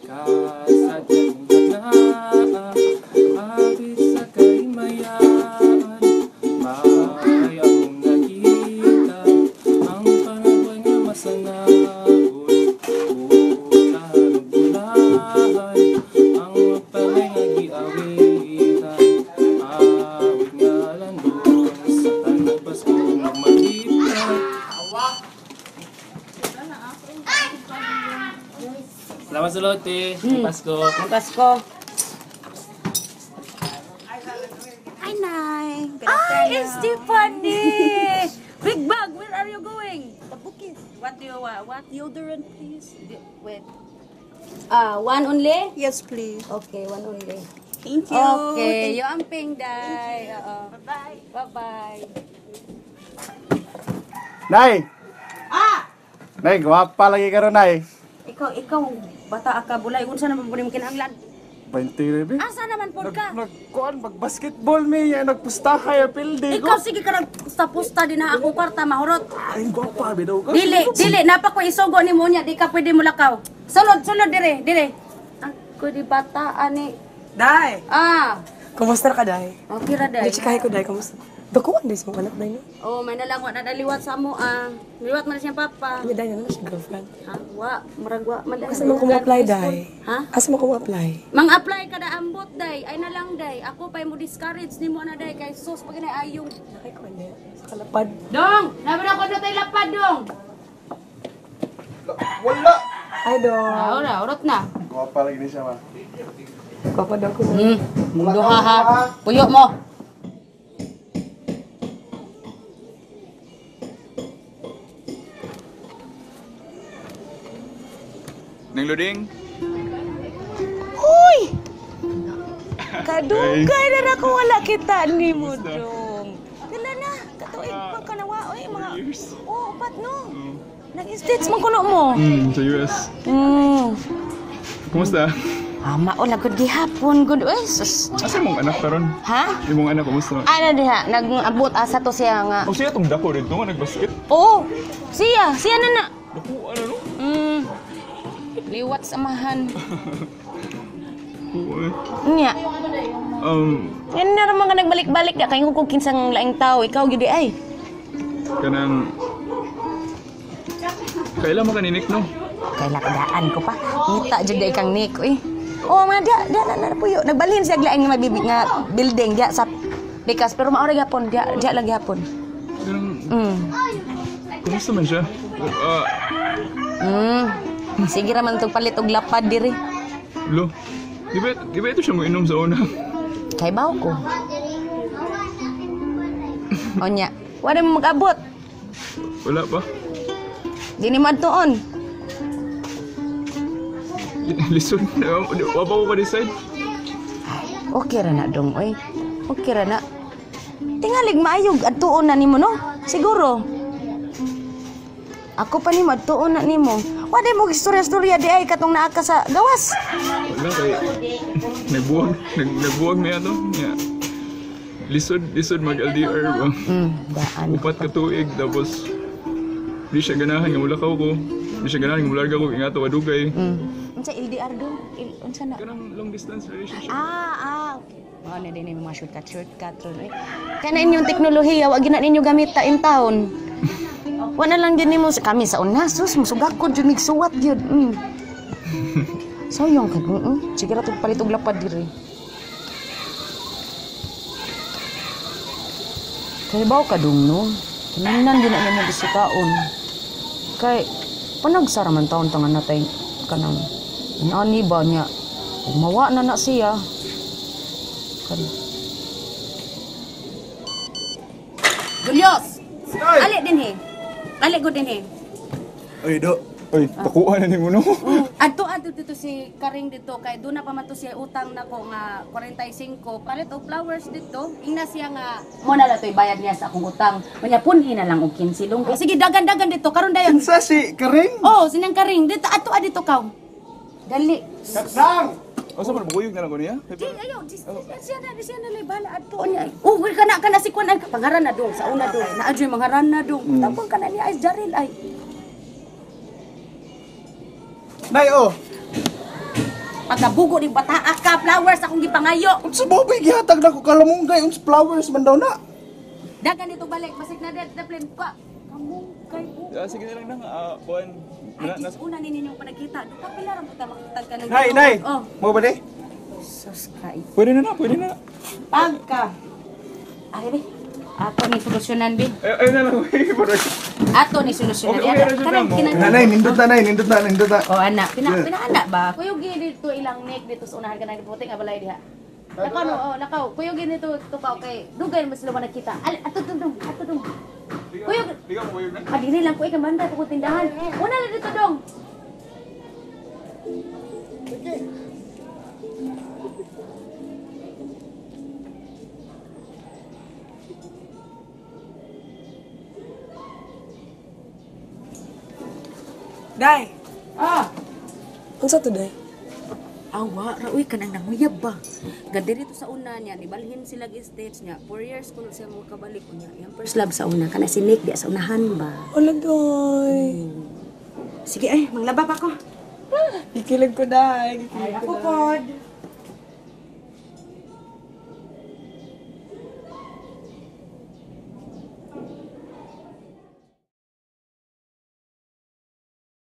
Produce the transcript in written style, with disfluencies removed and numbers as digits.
Kasadyang na abit sa kaimayan, may akong nakita ang Paraguay nga masanagol. Utahan ug bulahan ang mapalay nga giawitan. Awit nga landong sa tanang Pasko magmalipay. Salamat sa lote. Pasko. Pasko. Hi, Nay. Good Ay, afternoon. it's Tiffany! Big bag, where are you going? The bookies. What do you want? What? Deodorant, please. Wait. Ah, one only? Yes, please. Okay, one only. Thank you. Okay, you amping, day. Oo. Bye-bye. Bye-bye. Nay! Ah! Nay, gwapa lagi karon, Nay. Ikaw, bata ka bulay. Unsa naman po nimo kinahanglan? 20 rin. Asa naman po ka? Nagkuan, mag-basketball mi, ya, nagpustahay, pildi ko. Ikaw sige ka nagpusta din na akong kwarta mahurot. Ay, gwapa, bidaw ka. Dili, dili napa ko isugo nimo nya, di ka pwede mulakaw. Sulod, sulod dire, dire. Ako di bata ani. Day! Ah, Kumusta ka, Day? okay ra day. Di chikahe ko, Day. Kumusta? Dakuan, Day, sa mga anak, Day, no? Oh, may nalang wa na daliwat sa mo ah. Liwat man na siyang papa. May Day, na naman siya girlfriend. Ha, wa, murag wa man Asa man ko mo-apply, Day? Ha? Asa man ko mo-apply? Mang-apply ka na ambot day, ay na lang day. Ako pa'y mo discourage nimo na day kay sus pag ayong. Ay, ko, hindi. Sa kalapad. Dong, nabi na ko na tayo lapad dong. Wala! Ay, dong. Ah, ora, urot na. Gwapa lagi ni siya, ma. Gwapa daw ko na. Duha ha. Puyo mo. Nang Luding? Uy! Kadugay na ra ko wala kita ni mo, Dong. Kala na, katuig pa ka na wa, oy, mga Years. Oh, upat no. Nag-states man kuno mo. Sa US. Kumusta? Ama, o lagod gihapon gud oy. Sus. Asa imong anak karon? Ha? Imong anak kumusta? Ana diha nag-abot asa to siya nga. O siya tong dako rin nga nagbasket. Oo. Siya, siya na na. Dako ano no? Liwat sa amahan. Oo, eh. Nya. Yan na ra mga nagbalik-balik da kay kung kinsang laing tao ikaw gyud ay. Kanang Kaila mo kaninik no? Kay lakdaan ko pa. Ngita jud day kang Nick eh. Oh, mga dia dia na, na puyo. Nagbalhin siya laing nga mabibi nga building dia sa Bikas pero maora gyapon dia dia lang gyapon. Kanang Kumusta man siya? Sige ra man tog palit og lapad diri. Lo. Di ba ito siya mo inom sa una? Kay baw ko. Onya, wala mo mag-abot. Wala pa. Di ni madtuon. Lisod. Wa pa ko ka-decide. Okay ra na dong oy. Okay ra na. Tingalig maayog adtuon na nimo no? Siguro. Ako pa nimo adtuon na nimo. Wa di mo istorya-istorya di ay katong naa ka sa gawas. Wala kay nagbuwag niya to. Yeah. Lisod mag LDR ba. Daan. 4 ka tuig tapos di siya ganahan nga mulakaw ko. Di siya ganahan nga mularga ko ingato adugay. Unsa LDR dong? Unsa na? Kanang long distance relationship. Ah, okay. Mao na din yung mga shortcut ron eh. Kana inyong teknolohiya wa gina ninyo gamita in town. Wa na lang din nimo kami sa una sus musugakod jud migsuwat gyud. Sayang kay Sige ra tog palit og lapad diri. Kay baw ka dong no. Kinahanglan gyud na nimo gisikaon. Kay panagsara man taon ta nga natay kanang inani ba niya. Ug mawa na na siya. Kan Julius! Ali din he. Ali ko din he. Oy, do. Oy, pakuha na nimo no. Adto adto dito si Karing dito kay doon na pa man to siya utang nako nga 45 palit og flowers dito. Ingna siya nga mo na lang to'y bayad niya sa akong utang. Unya punhi na lang og 15 dong. Sige dagan-dagan dito karon dayon. Kinsa si Karing? Oh, sinang Karing dito adto adto kaw. Dali. Nang! O sa man bukuyog na lang ko niya. Di ayo, di siya na lay bala adto niya. Oh, wala kana kana si kuan ay pangaran na dong sa una dong. Naa joy mangaran na dong. Tapang kana niya ay Jaril ay. Nay, oh. Pagkabugo ni bataa ka flowers akong gipangayo. Unsa ba ba gihatag nako kalamunggay unsa flowers man daw na? Dagan dito balik basig na dead na plane ka. Kamunggay bugo. Ah, sige na lang nang kuan. Ay, Na, dis una ni ninyong panagkita. Doon pa pila ra mo ta makitag ka ng Nay, nay. Oh, Mo ba di? sus ka. pwede na na, pwede na. Pagka. Ari be. Ato ni solusyonan be. Ay, ay na lang. Ato ni solusyonan. Okay, okay, Kanang mo. kinang- Nanay, nindot na nay, nindot na, nindot na. Oh, anak. Pinaana ba? Kuyog dito ilang neck dito sa unahan kanang puti nga balay diha. Nakaw no, oh, nakaw. Kuyog dito tukaw kay dugay man sila nakita. Al ato dong, ato dong. Kuyog. Di ka bukuyog na. Ah, dili lang ko ikamanda ko tindahan. Una na dito dong. Day! Ah. Unsa to, Day? Awa, ra uy kanang nanguyab ba. Ganda dito sa una niya, nibalhin sila gi states niya. 4 years ko siya mo kabalik niya. Yang first love sa una kana si Nick di sa unahan ba. Wala, Day. Sige ay, manglaba pa ko. Gikilig ko, Day. Gikilig Ay, ko, ako Day. pod.